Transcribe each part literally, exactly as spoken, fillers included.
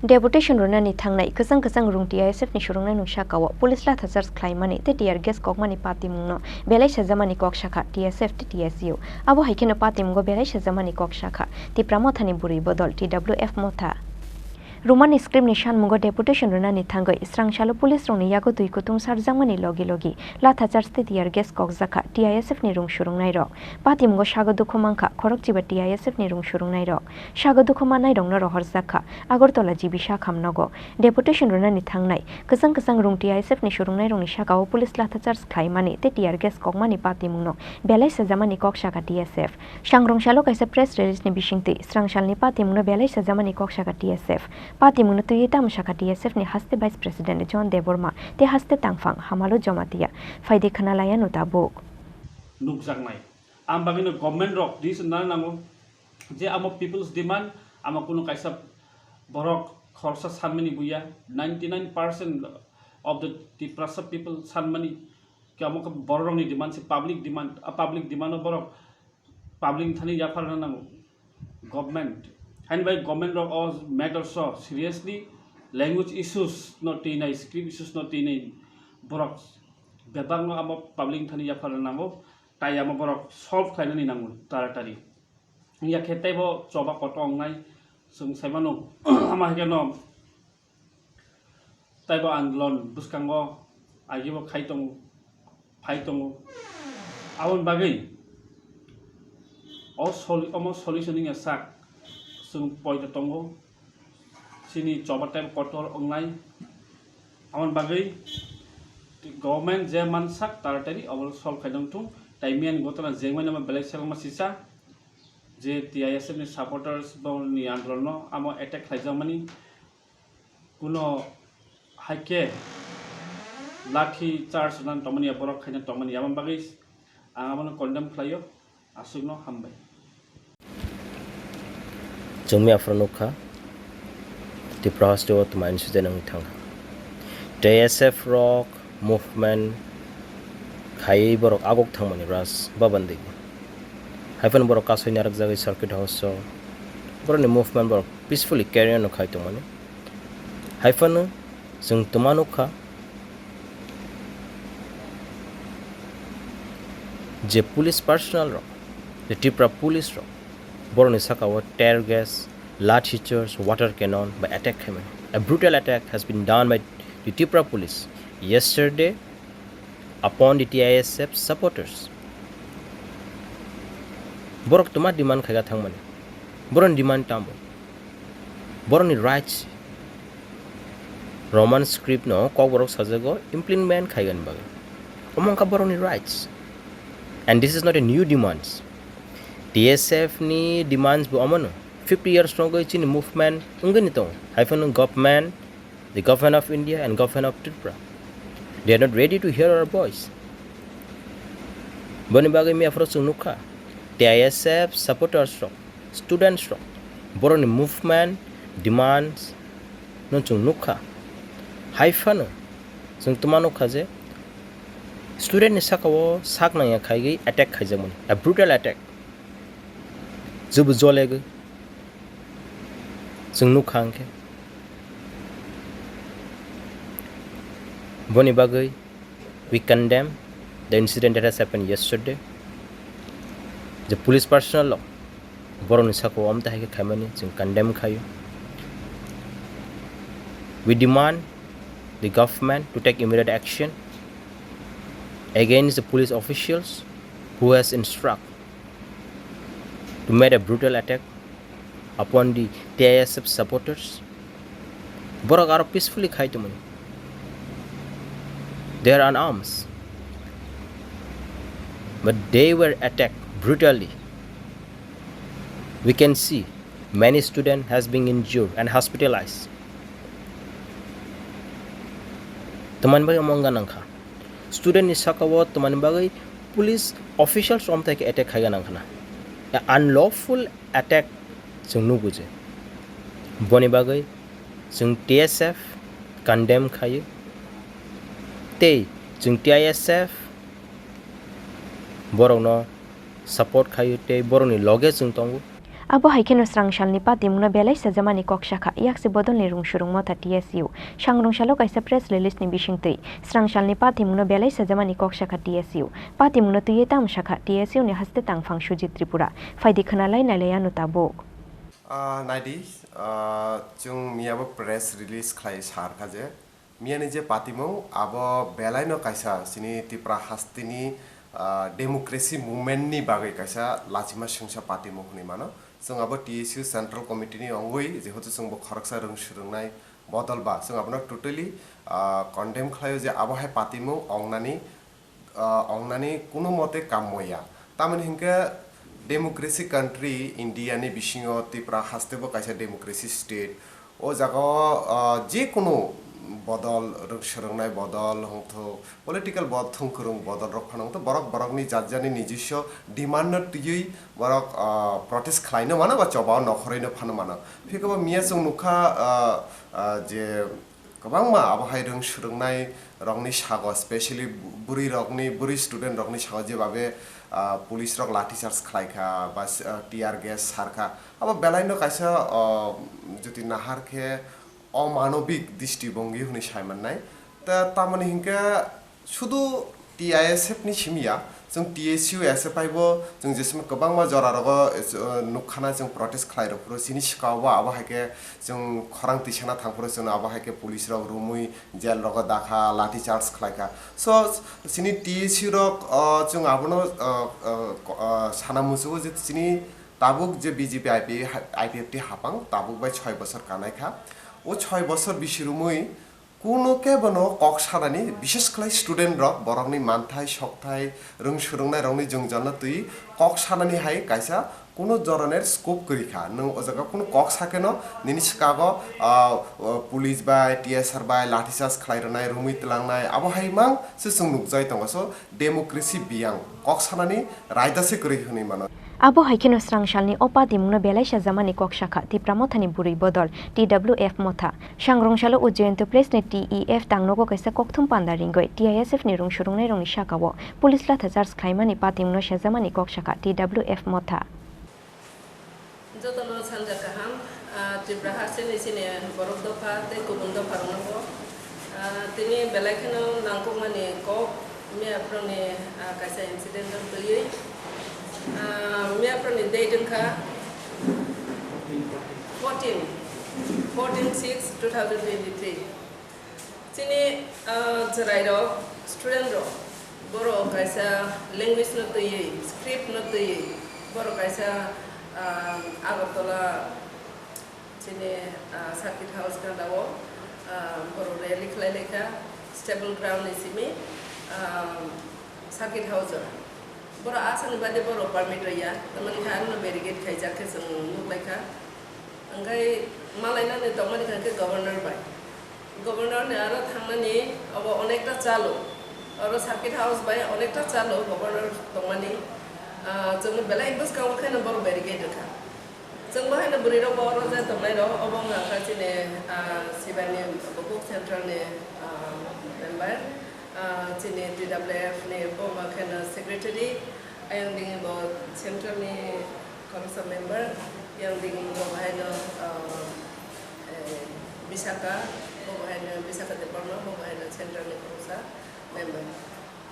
Deputation rwnani thangnai kwchang kwchang rung T I S F ni surungnai nung saka o police latha charge khlaimani tei tear gas kokmani patimungno belai sajamani kok sakha T S F tei T S U. Abo hai kheno patimungo belai sajamani kok sakha Tipra Mothani bwrwi bodol T W F Motha. Romani script ni sanmungo deputation rwnani thangwi srangsalo police rokni yago twi kutung sarjakmani logi logi latha charge tei tear gas kokjakha T I S F ni rung surungnai rok. Patimungo sago dukhu mankha khorokchiba T I S F ni rung surungnai rok. Sago dukhu manai rokno rohorjakha Agartala G B Sakham nogo. Deputation rwnani thangnai kwchang kwchang rung T I S F ni surungnai rokni sakao police latha charge khlaimani tei tear gas kokmani patimungno belai sajamani kok sakha T S F. Sangrong salo kaisa press release ni bisingtwi srangsalni patimungno belai sajamani kok sakha T S F. Patimungno twiwi tamo sakha T S F ni haste Vice President John Debbarma tei haste tangphang Hamalu Jamatia. Phaidi khna laiya no tabuk. Nukjaknai. Ang bagwino government rok decision nana nango je amo people's demand, amo kuno kaisa borok khoroksa sanmani buya, ninety nine percent of the Tiprasa people sanmani khe amo khe borok rokni demand se public demand, a public demand o borok public ni thani yaphar rwna nango government. Haini bai government rok o matter so seriously language issues no twi nai, script issues no twi nai, borok bebak no amo public ni thani yaphar rwna nango, tai amo borok solve khlainani nango taratari. Wngya khe teibo choba kotor wngnai chwng sai mano, ama hai kheno teibo andolon bwskango agibo khai tongo, phai tongo. Aboni bagwi o sol-, omo solution wngya sak chwng poito tongo, chini choba teibo kotor wngnai. Aboni bagwi government je mansak taratari obo solve khai tongthung, tai miyani gotona jengmani omo belai selengma sisa. Je T I S F ni supporters boni andolon no amo attack khlaijakmani, kuno hai khe lathi charge rwna tongmani ya, borok khaina tongmani ya, aboni bagwi ang abono condemn khlaio, aswkno hambai. Chwngni aphuru nukha, Tripura haste o twma incident wngwi thangkha. T S F rok movement khaiwi borok agok thangmani Raj Bhavan digi. Haiphano borok kasui narwkjagwi circuit house o borokni movement borok peacefully carry on khai tongmani. Haiphano chwng twma nukha je police personnel rok, je Tripura police rok, borokni saka o tear gas, lathi charge, water cannon bai attack khaimani. A brutal attack has been done by the Tripura police yesterday upon the T I S F supporters. Borok twma demand khaika thangmani. Borokni demand tamo? Borokni rights. Roman script no kokborok sajago implement khaigani bagwi. Omo wngkha borokni rights. And this is not a new demands. T S F ni demands bo omono. Fifty years nogwi chini movement wngwini tongo. Haiphano government, the government of India and government of Tripura, they are not ready to hear our voice. Boni bagwi miyaphoro chwng nukha, T I S F supporters rok, students rok, borokni movement, demands no chwng nukha. Haiphano chwng twma nukha je student ni saka o sak nangya khaigwi attack khaijakmani, a brutal attack. Jubu jolegwi chwng nukha hwnkhe. Boni bagwi we condemn the incident that has happened yesterday. Je police personnel rok borokni saka o amtwi hai khe khaimani chwng condemn khaio. We demand the government to take immediate action against the police officials who has instruct to made a brutal attack upon the T I S F supporters. Borok aro peacefully khai tongmani. They are unarmed. But they were attacked brutally. We can see many student has been injured and hospitalized. Tamani bagwi omo wngna nangkha. Student ni saka o tamani bagwi police officials romthai khe attack khaiga nangkhana. A unlawful attack chwng nugo je. Boni bagwi chwng T S F condemn khaio. Tei chwng T I S F borokno support khaio tei borokni loge chwng tongo. Abo hai kheno srangsalni patimungno belai sajamani kok sakha Yakse Bodolni Rwngsurung Motha T S U. Sangrwngsalo kaisa press release ni bisingtwi srangsalni patimungno belai sajamani kok sakha T S U. Patimungno twiwi tamo sakha T S U ni haste tangphang Sujit Tripura. Phaidi khwnalai nailai ano tabuk. Ah, naidi, ah, chwng miyabo press release khlai sa rwkha je, miyani je patimung, abo belaino kaisa chini Tripura hasteni, ah, democracy movement ni bagwi kaisa lachima swngsa patimung hwnwi mano. Chwng abo T S U Central Committee ni wngwi, jehetu chwngbo khoroksa rwng swrwngnai bodol ba, chwng abono totally, ah, condemn khlaio je abo hai patimung wngnani, ah, wngnani kuno mote kammo ya. Tamoni hinkhe democracy country India ni bisingo Tripura haste bo kaisa democracy state. O jaga o, ah, je kunu bodol, rwng swrwngnai bodol, hwnkhe political bo-, thwngkwrwng bodol rok phano hwnkhe borok borokni jat jani nijiswa demand no twiwi borok, ah, protest khlaino mano ba choba o nokhorwi no phano mano. Phiya khe bo miya chwng nukha, ah, ah, je kwbangma abo hai rwng swrwngnai rokni sago, specially bu-, bwrwi rokni, bwrwi student rokni sago jebabe, ah, police rok lathi charge khlai kha ba, ah, tear gas sar kha, abo belai no kaisa, ah, jodi nahar khe omanobik disti bongwi hwnwi sai mannai. Ta-, tamoni hinkhe sudu T I S F ni simi ya, chwng T S U S F I bo chwng jesima kwbangma jora rogo, eh, nukkhana chwng protest khlai rok phuru chini swkang bo abo hai khe chwng khorang tisana thang phuru chwngno abo hai khe police rok romwi jail rogo dakha, lathi charge khlai kha. So, chini T S U rok, oh, chwng abono, oh, oh, ko-, oh, sana muchungo je chini tabuk je B J P I P, I P F T hapang tabuk bai choi bosor kanai kha. O choi bosor bisi romwi kuno kebono kok sanani, bishes khlai student rok, borokni manthai, sokthai, rwng swrwngnai rokni jwngjalno twi kok sanani hai kaisa kuno joroner scope kwrwi kha. Nwng o jaga kuno kok sakeno nini swkago, ah, ah, police bai, T S R bai lathi charge khlai rwnai, romwi tlangnai, abo hai mang se chwng nukjai tongo. So, democracy biyang kok sanani raida se kwrwi hwnwi mano. Abo hai kheno srangsalni o patimungno belai sajamani kok sakha Tipra Mothani bwrwi bodol T W F Motha. Sangrwngsalo o Jayanta Place ni T E F tangnogo kaisa kokthum panda ringwi T I S F ni rwng swrwngnairokni sakao police latha charge khlaimani patimungno sajamani kok sakha T W F Motha. Jotono sanja kaham, ah, Tripura hasteni chini borok dopha tei kubun dopharokno bo, ah, tini belai kheno nangkukmani kok miyaphorni, ah, kaisa incident-o twiwi, ah, miyaphorni date wngkha fourteen, fourteen six two thousand twenty-three. Chini, ah, chwrairok, student rok, borok kaisa language no twiwi, script no twiwi, borok kaisa, ah, Agartala chini, ah, circuit house gana o, ah, borok rally khlai laikha, stable ground ni simi, ah, circuit house o. Borok aswkni baade borok permit rwya, tamoni khe ano barricade khaijak khe chwng nuk laikha. Hwnkhe malainani tongmani kha khe governor bai. Governor ni aro thangnani obo onekta chalo. Oro circuit house bai onekta chalo governor tongmani. Ah, chwngno belai bwskango kheno borok barricade rwkha. Chwng bo haino bwrwi rok bo oro je tongnai rok, obo wngkha kha chini, ah, sibai ni bukhuk central ni, ah, member. Ah, chini T W F ni bo ma kheno secretary, ayang digi bo central ni khoroksa member, yang digi bo bahaino, ah, eh, Bisaka, bo bahaino Bisaka Debbarma, bo bahaino central ni khoroksa member.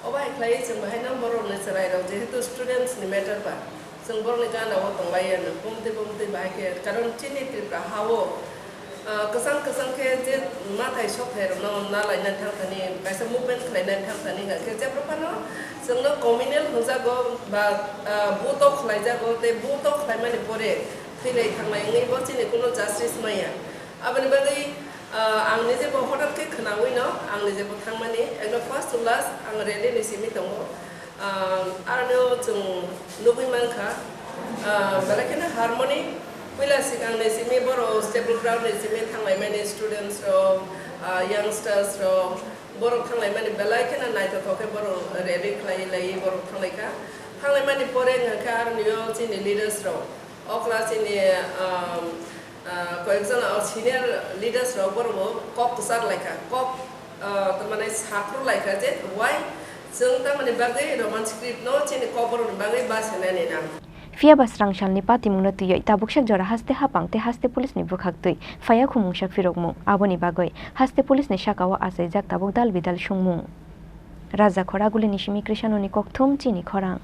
O bahai khlai chwng bahaino borok ni chwrai rok jehetu students ni matter ba, chwng borok ni gana o tongbai ya no, bumtwi bumtwi bahai khe, karon chini Tripura ha o, Ah, kwchang kwchang khe je mathai sokthai rokno na lainani thang thani, kaisa movement khlainani thang thani hwnkha khe jephru phano chwngno communal hwnjago ba, ah, buto khlaijago tei buto khlaimani pore thwilai thanglai wngwi bo chini kuno justice maya. Aboni bagwi, ah, ang nije bo hothat khe khwnawino ang nije bo thangmani ekdom first to last ang rally ni simi tongo. Ah, aroni o chwng nugwi mankha, ah, belai kheno harmony, puila swkang ni simi borok stable ground ni simi thanglaimani students rok, ah, youngsters rok, borok thanglaimani belai kheno naithothok khe borok rally khlai lai borok thanglaikha. Thanglaimani pore hwnkha khe aroni o chini leaders rok, okra chini, ah, Ah, koyekjon o senior leaders rok borok bo kok kwchar laikha, kok, ah, tamani saphru laikha je why chwng tamani bagwi Roman script no chini kokborok ni bagwi basinani nang. Phiyaba srangsalni patimungno twiwi tabuksak jora haste hapang tei haste police ni bwkhak twi phaiya khumungsa phirokmung. Aboni bagwi haste police ni sakao achaijak tabuk dal bidal sungmung. Raja Khoragulini simi Krishanoni kokthum chini khorang.